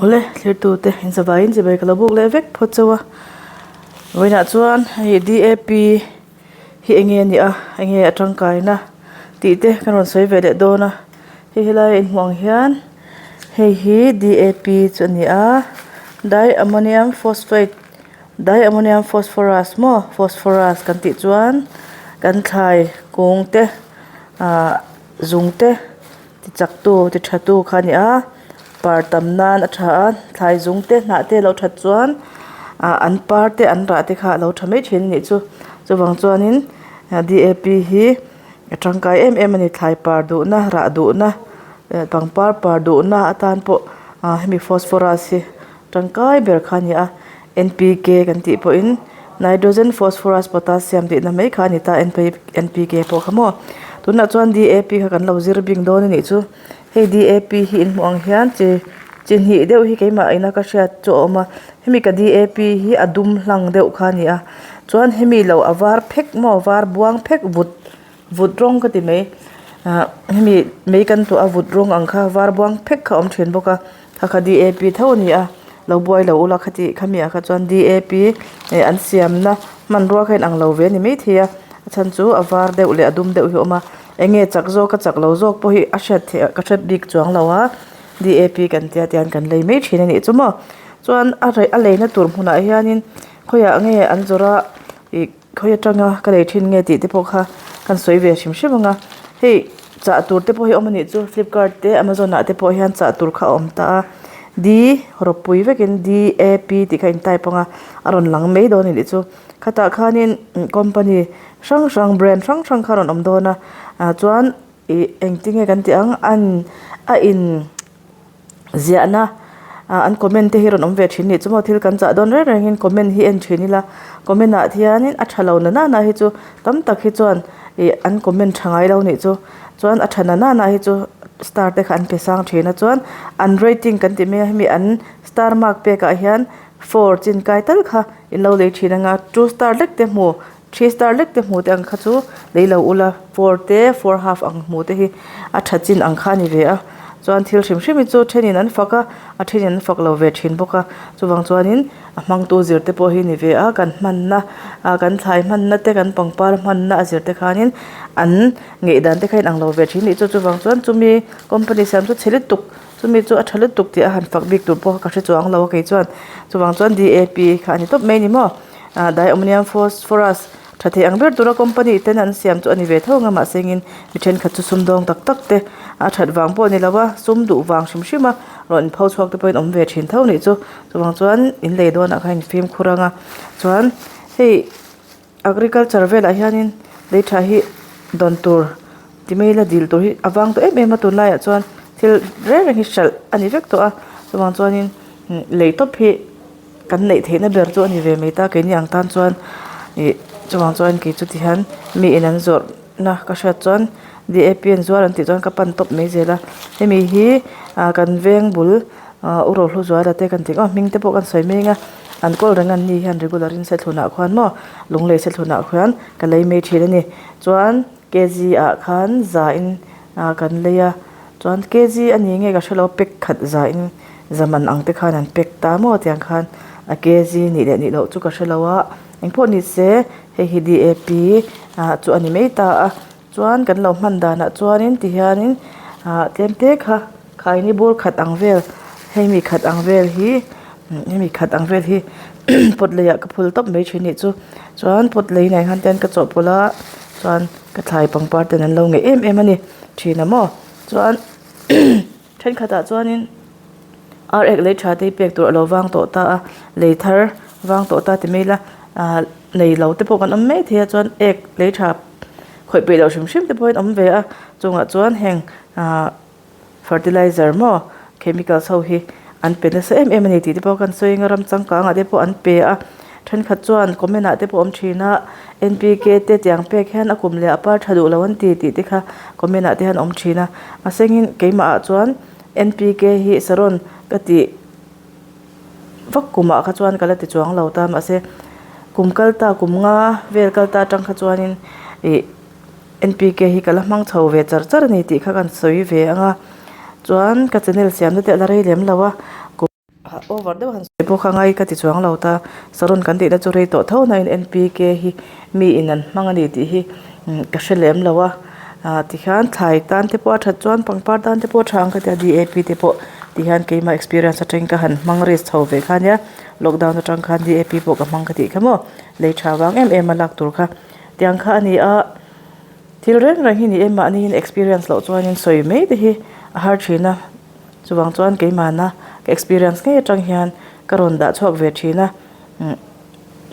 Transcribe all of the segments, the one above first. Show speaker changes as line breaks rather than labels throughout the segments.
Awle thirtute inzavaiin chibai ka lo buk leh vek phawt chauh a vawiinah chuan hei D A P hi eng nge a nih a eng nge a tangkaina tih te ka rawn sawi ve leh dawn a hei helai inhmuh ang hian hei hi D A P chu a ni a di ammonium phosphate di ammonium phosphorus maw phosphorus kan tih chuan kan thlai kung te ahh zung te. Ti chak tu ti tha tu kha a ni a par tam nan a tha a thlai zung te hnah te a lo that chuan ah an par te an rah te kha a lo tha mai thin a nih chu chuvang chuanin D A P hi a tangkai em em a ni thlai par duhna rah duhna eh pangpar par duhna atan pawh ah hemi phosphorus hi tangkai ber kha a ni a N P K kan tih pawhin nitrogen phosphorus potassium tihna mai kha a ni ta N P K pawh kha maw tunah chuan D A P kha kan lo zir bing dawn a nih chu hei D A P hi inhmuh ang hian chi chi hnih deuh hi keimah ina ka hriat chu a awm a hemi ka D A P hi a dum hlang deuh kha a ni a chuan hemi lo a var phek maw var buang phek vut vut rawng ka ti mai ah hemi mei kan tuah a vut rawng ang kha var buang phek kha a awm thin bawk a. Kha kha D A P tho a ni a lo buai lo ula khati khami ah kha chuan D A P eh an siamna hmanrua kha inang lo ve a ni maithei a a chhan chu a var deuh leh a dum deuh hi a awm a eng nge chak zawk a chak lo zawk pawh hi a hriat theih ka hre bik chuang lo a D A P kan tia tian kan lei mai thin a nih chu maw chuan a reh a leina tur hmunah hianin khawiah nge an zawrh a ih. Khawi atanga ka lei thin nge tih te pawh kha kan sawi ve hrim hrim ang a hei chah tur te pawh hi a awm a nih chu flipkart te amazon ah te pawh hian chah tur kha a awm ta a D rawpui vekin D A P tih kha a in type ang a a rawn lang mai dawn a nih chu khatah khanin company hrang hrang brand hrang hrang kha a rawn awm dawn a ah chuan ih engtin nge kan tih ang an a in. Ziahna ah an comment te hi rawn awm ve thin nih chu maw thil kan chah dawn reng rengin comment hi en thin ila comment ah hianin a tha lo na nana hi chu tam tak hi chuan ih an comment tha ngai lo nih chu chuan a tha na nana hi chu star te kha an pe sang thin a chuan an rating kan tih mai a hemi an star mark pek ah hian four chin kai tal kha in lo lei thin anga two star lek te hmu Three star lek te hmuh te ang kha chu lei lo ula four te four half ang hmuh te hi a tha chin ang kha a ni ve a chuan thil hrim hrim hi chu thenin an fak a a thenin an fak lo ve thin bawk a chuvang chuanin a hmangtu zir te pawh hi ni ve a kan hmanna ah kan thlai hmanna te kan pangpar hmanna a zir te khanin an ngaihdan te kha a inang lo ve thin a nih chu chuvang chuan chumi company siam chu chhe lutuk chumi chu a tha lutuk tih a han fak bik tur pawh ka hre chuang lo a kei chuan chuvang chuan D A P kha a ni tawp mai a ni maw. Ah diammonium phosphorus tha thei ang ber tura company ten an siam chu a ni ve tho ang a mahse engin mi thenkhat chu sumdawng tak tak te a that vang pawh a ni lo a sum duh vang hrim hrim a rawn pho chhuak te pawhin awm ve thin tho a nih chu chuvang chuan in lei dawnah khan in fimkhur ang a chuan hei agriculture velah hianin lei tha hi dawn tur ti mai ila dil tur hi a vang tawh em em a tunlaiah chuan thil reng reng hi hralh a ni vek tawh a chuvang chuanin lei tawp hi. Kan neih theihna ber chu a ni ve mai ta keini ang tan chuan ih chuvang chuan kei chu tihian mi in an zawrh na ka hriat chuan D A P an zuar an tih chuan ka pan tawp mai zel a hemi hi ah kan veng bul ah u rohlu zuala te kan tih ngawt hming te pawh kan sawi mai ang a an kawl reng an ni hian regular in sethlunah khuan maw lunglei sethlunah khuan ka lei mai thin a ni chuan kg ah khan za in ah kan lei a chuan kg a ni nge ka hrelo pack khat za in. Zaman ang te khan an pack ta maw tiang khan a kg nih leh nih loh chu ka hre lo a engpawh ni se hei hi D A P ah chu a ni mai ta a chuan kan lo hman danah chuanin tihianin ah tlem te kha khaini bur khat ang vel hemi khat ang vel hi hemi khat ang vel hi pot leiah ka phul tawp mai thin nih chu chuan pot lei nen khan ten ka chawhpawlh a chuan ka thlai pangpar ten an lo ngeih em em a ni thin a maw chuan. Thenkhatah chuanin ar ek lei tha te hi pek tur a lo vang tawh ta a lei thar vang tawh ta ti mai ila ah nei lo te pawh kan awm mai thei a chuan ek lei tha khawih peih loh hrim hrim te pawhin awm ve a chungah chuan heng ah fertilizer maw chemicals ho hi an pe nasa em em a ni tih te pawh kan sawi ang a ram changkangah te pawh an pe a thenkhat chuan comment ah te pawh awm thin a N P K te tiang pek hian a kum leh a par tha duh lo an ti tih te kha comment ah te hian awm thin a mahsengin keimah ah chuan N P K hi saron ka tih vak kum ah kha chuan ka la ti chuang lo ta mahse kum kal ta kum nga vel kal ta atang kha chuanin ih N P K hi ka la hmang chho ve char char a ni tih kha kan sawi ve ang a chuan ka channel siamna te a la rei lem lo a. Over deuh han sawi pawh kha ngai ka ti chuang lo ta. Saron kan tihna chu rei tawh tho nain NPK hi mi in an hmang a ni tih hi ka hre lem lo a. Ah tikhian thlai tan te pawh a that chuan pangpar tan te pawh a tha ang ka ti a DAP te pawh tihian keimah experience atangin ka han hmang risk chho ve kha ania lockdown atang khan DAP pawh ka hmang ka tih kha maw lei tha vang em em a lak tur kha tiang kha a ni a. Thil reng reng hi ni e mahniin experience loh chuanin sawi mai te hi a har thin a. Chuvang chuan keimahna ka experience ngei atang hian ka rawn dah chhuak ve thin a,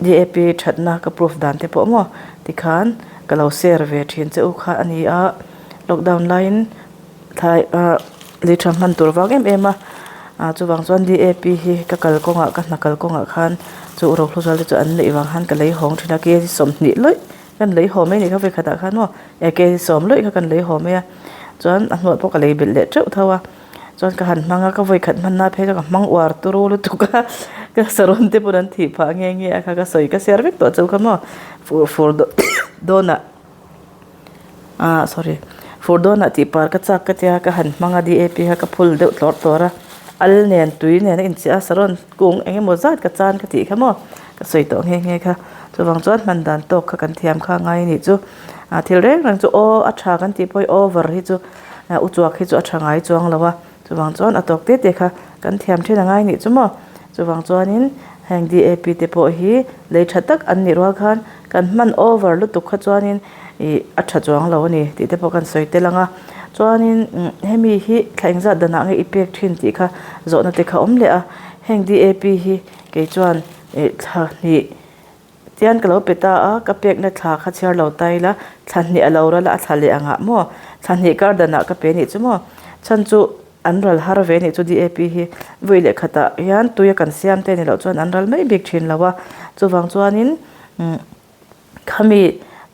DAP thatna ka proof dan te pawh maw tikhan ka lo share ve thin che u kha a ni a, lockdown laiin thlai ah lei tha hman tur vang em em a, ah chuvang chuan DAP hi ka kalkawngah ka hna kalkawngah khan chu rohlu zual te chu an neih vang khan ka lei hawng thin a, kg 20 lawih. Kan lei haw mai ni kha vekhatah khan maw e ke sawm lawih kha kan lei haw mai a chuan a hnuai pawh ka lei belh leh teuh tho a chuan ka han hmang a ka vawi khat hman na phei chuan ka hmang uar turu lutuk a ka saron te pawn an thih phah nghe nghe a kha ka sawi ka share vek tawh chu kha maw fur fur dawnah ah sorry fur dawnah tih par ka chak ka tia ka han hmang a D A P kha ka phul deuh tlawrh tlawrh a al nen tui nen a inchiah a saron kung eng emaw zat ka chan ka tih kha maw ka sawi tawh nghe nghe kha. Chuvang chuan hman dan tawk kha kan thiam kha ngai a nih chu. Ah thil reng reng chu aw a tha kan tih pawh hi over hi chu ah uchuak hi chu a tha ngai chuang lo a. Chuvang chuan a tawk te te kha kan thiam thin a ngai a nih chu maw. Chuvang chuanin heng DAP te pawh hi lei tha tak an nih rual khan kan hman over lutuk kha chuanin ih a tha chuang lo a ni tih te pawh kan sawi tel ang a. Chuanin hemi hi thla engzat danah nge i pek thin tih kha zawhna te kha awm leh a. Heng DAP hi kei chuan ih thla hnih. Tian ka lo pe ta a, ka pekna thla kha chhiar lo ta ila, thla hnih a lo ral a, a thla leh angah maw? Thla hnih kar danah ka pe nih chu maw? Chhan chu an ral har ve nih chu DAP hi vawi leh khatah hian tuia kan siam te ni loh chuan an ral mai bik thin lo a, chuvang chuanin khami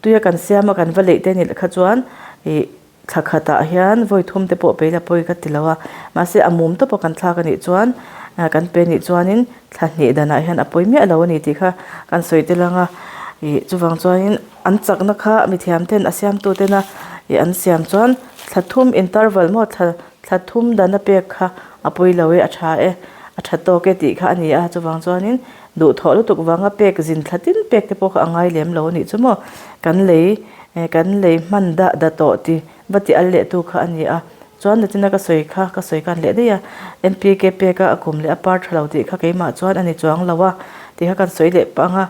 tuia kan siama kan va leih te ni kha chuan ih Thla khatah hian vawi thum te pawh pe ila pawi ka ti lo a, mahse a mum tawpa kan thlak a nih chuan kan pe nih chuanin thla hnih danah hian a pawi miah lo a ni tih kha kan sawi tel ang a, ih chuvang chuanin an chakna kha mithiam ten a siamtu tena ih an siam chuan thla thum interval maw thla thla thum dana pek kha a pawi lo e a tha e a tha tawk e tih kha a ni a, chuvang chuanin duhthawh lutuk vanga pek zin thla tin pek te pawh kha a ngai lem lo a nih chu maw kan lei Kan lei hman dah dah tawh ti va ti al leh tu kha a ni a, chuan natina ka sawi kha ka sawi khan leh daih a, NPK pek a a kum leh a par tha lo tih kha keimah chuan a ni chuang lo a tih kha kan sawi leh pah ang a,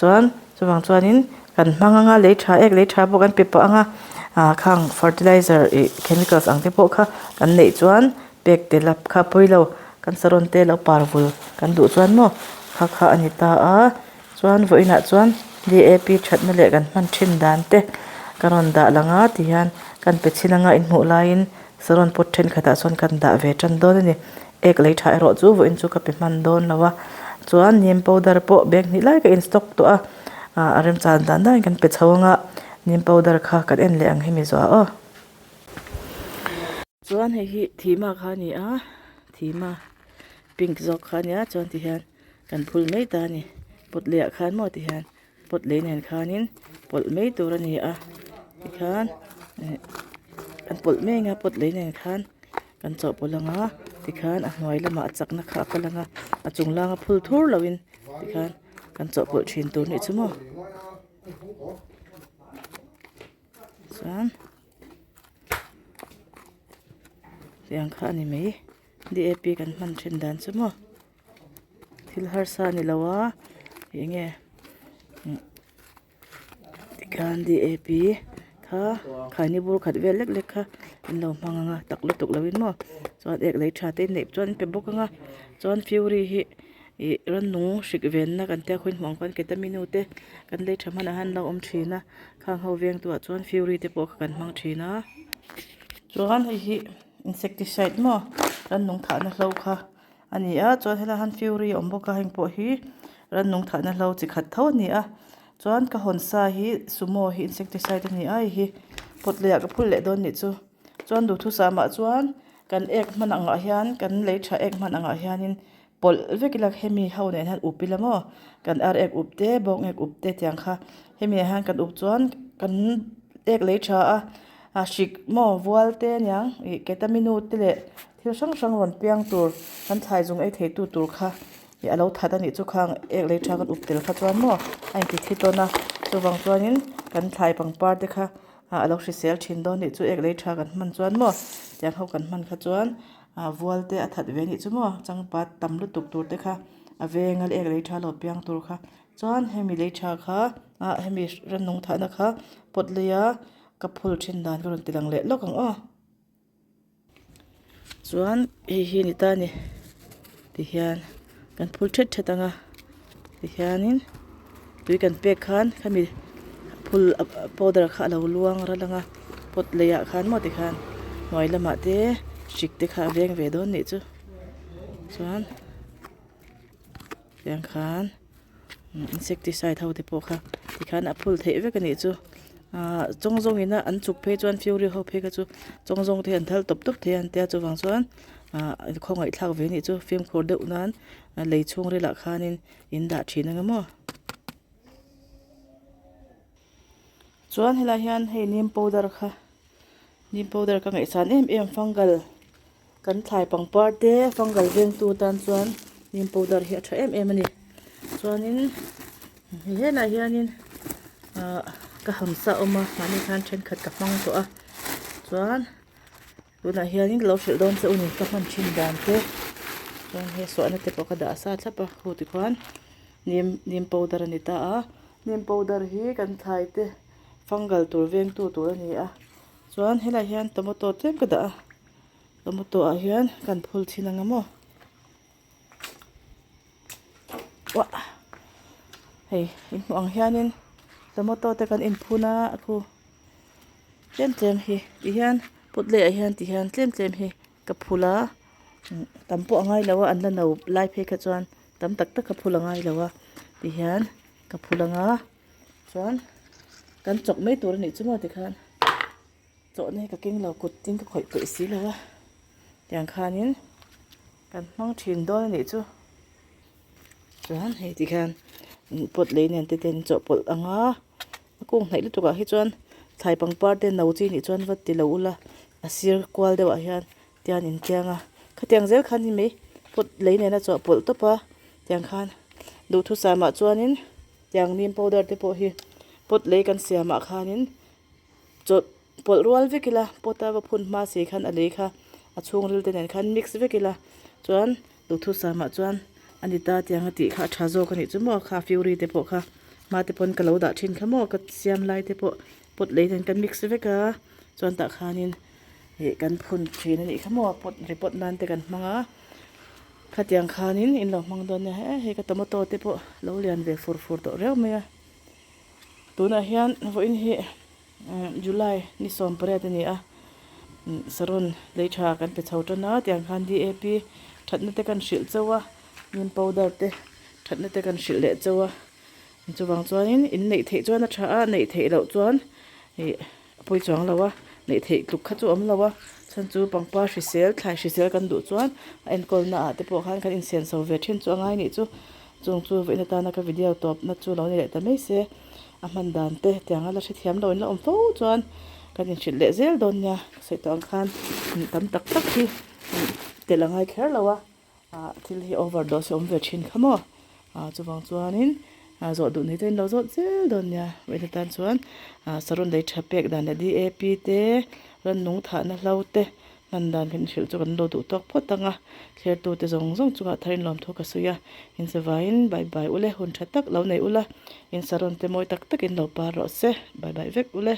chuan chuvang chuanin kan hmang anga lei tha ek lei tha pawh kan pe pah ang a, ah khang fertilizer ih chemicals ang te pawh kha kan neih chuan pek tel a kha pawi lo kan saron te lo par vul kan duh chuan maw kha kha a ni ta a. Chuan vawiinah chuan DAP thatna leh kan hman thin dan te ka rawn dah lang a ti hian kan pe chhin anga inhmuh laiin saron pawt thenkhatah sawn kan dah ve tan dawn a ni. Ek lei tha erawh chu vawiin chu ka pe hman dawn lo a, chuan neem powder pawh bag hnih lai ka in stock tawh a, ah a remchan dan danin kan pe chho anga neem powder kha kan en leh ang hemi zawh ah aw. Chuan hei hi thima kha a ni a, thima pink zawk kha a nia chuan ti hian. Kan phul mai ta a ni pot leh ah khan maw ti hian pot lei nen khanin pawlh mai tur a ni a tikhan eh kan pawlh mai anga pot lei nen khan kan chawhpawlh anga tikhan a hnuai lamah a chakna kha a kal anga a chung langa phul thur lo in tikhan kan chawhpawlh thin tur a nih chu maw chuan tiang kha a ni mai D A P kan hman thin dan chu maw. Thil harsa a ni lo a eng nge tikhan D A P kha khaini bur khat vel lek lek kha an lo hmang ang a tak lutuk lo in maw chuan ek lei tha te in neih chuan an pe bawk ang a chuan fury hi ih rannung hrik venna kan tia khawi hmuh ang khuan ketamine te kan lei tha hmanah hian an lo awm thin a khang ho veng tu ah chuan fury te pawh kha kan hmang thin a chuan hei hi insecticide maw rannung thahna hlo kha. A ni a chuan helai hian fury a awm bawk a heng pawh hi rannung thahna hlo chi khat tho a ni a chuan ka hawn sa hi sumo hi insecticide a ni a hei hi pot leh ah ka phul leh dawn nih chu chuan duhthusam ah chuan kan ek hman ang ah hian kan lei tha ek hman ang ah hianin pawlh vek ila hemi ho nen hian up ila maw kan ar ek up te bawng ek up te tiang kha hemi ah hian kan up chuan kan ek lei tha a a hrik maw vual te aniang ih ketaminu te leh. Thil hrang hrang rawn piang tur kan thlai zung ei thei tu tur kha ih a lo that a nih chu khang ek lei tha kan up tel kha chuan maw a inti thi tawn a chuvang chuanin kan thlai pangpar te kha ah a lo hrisel thin dawn a nih chu ek lei tha kan hman chuan maw tiang ho kan hman kha chuan ah vual te a that ve a nih chu maw changpat tam lutuk tur te kha a veng a ek lei tha lo piang tur kha chuan hemi lei tha kha ah hemi rannung thahna kha pawt lei a ka phul thin dan ka rawn ti lang leh lawk ang aw. Chuan hei hi ni ta a ni tihian kan phul thet thet ang a tihianin tui kan pek khan khami phul powder kha a lo luang ral ang a pot lei ah khan maw tikhan hnuai lamah te hrik te kha a veng ve dawn nih chu chuan tiang khan. Insecticide ho te pawh kha tikhan a phul theih vek a nih chu ahh chawng zawng ina an chuk phei chuan fury ho phei kha chu chawng zawng te hi an thal tawp tawp thei a an tia chuvang chuan ahh khawngaih thlak ve a nih chu fimkhur deuh nan lei chhung rilah khanin in dah thin ang emaw chuan helai hian hei neem powder kha neem powder ka ngaihsan em em fungal. Kan thlai pangpar te fungal vengtu tan chuan neem powder hi a tha em em a ni chuanin hei helai hianin ahh ka hamsa a awm a mahni khan thenkhat ka hmang tawh a chuan tunah hianin ka lo hrilh dawn che u ni ka hman thin dan te chuan hei suahna te pawh ka dah sa thlap a khu tikhuan neem neem powder a ni ta a neem powder hi kan thlai te fungal tur vengtu tur a ni a chuan helaiah hian tomato tlem ka dah a. Tomato ah hian kan phul thin ang emaw uah hei in hmuh ang hianin tomato te kan inphun a a khu tlem tlem hi ti hian pot leh ah hian ti hian tlem tlem hi ka phul a tam pawh a ngai lo a an la no lai phei kha chuan tam tak tak ka phul a ngai lo a ti hian ka phul ang a chuan kan chawk mai tur a nih chu maw tikhan. Chawhna hi ka keng lo kut tin ka khawih peih si lo a tiang khanin kan hmang thin dawn a nih chu chuan hei ti khan pot lei nen te ten chawhpawlh ang a a kung hnaih lutuk ah hi chuan thlai pangpar te no chi nih chuan va ti lo ula a sir kual deuh ah hian tian in tiang a khatiang zel khan ni mai pot lei nena chawhpawlh tawp a tiang khan duhthusam ah chuanin tiang neem powder te pawh hi pot lei kan siam ah khanin. Chawlh pawlh rual vek ila pot a va phun hma si khan a lei kha a chhungril te nen khan mix vek ila chuan duhthusam ah chuan a ni ta tiang a tih kha a tha zawk a nih chu maw kha fury te pawh kha hma te pawn ka lo dah thin kha maw ka siam lai te pawh pot lei nen kan mix vek a chuan tah khanin ih kan phun thin a nih kha maw pot report nan te kan hmang a khatiang khanin in lo hmang dawn nia he hei ka tomato te pawh lo lian ve fur fur tawh riau mai a. Tunah hian vawiin hi July ni 18 a ni a, saron lei tha kan pe chho tan a tiang khan DAP thatna te kan hrilh chauh a, neem powder te thatna te kan hrilh leh chauh a, chuvang chuanin in neih theih chuan a tha a, neih theih loh chuan ih a pawi chuang lo a, neih theih tluk kha chu a awm lo a, chhan chu pangpar hrisel thlai hrisel kan duh chuan a enkawl na ah te pawh khan kan insiam chho ve thin chu a ngai nih chu. Chung chu vawiin atana ka video tawpna chu lo ni leh ta mai se, a hman dan te tiang a la hrethiam lo in la awm fo chuan kan inhrilh leh zel dawn nia, ka sawi tawh ang khan tam tak tak hi tel a ngai kher lo a, ah thil hi overdose a awm ve thin kha maw, ah chuvang chuanin zawh duh nei te in lo zawt zel dawn nia, vawiin atan chuan saron lei tha pek dan leh DAP te rannung thahna hlo te. Hman dan kan hrilh chu kan lo duh tawk phawt ang a, thlertute zawng zawng chungah tharin lawmthu ka sawi a, in zavaiin bye bye ule, hun tha tak lo nei ula, in saron te mawi tak takin lo par rawh se, bye bye vek ule.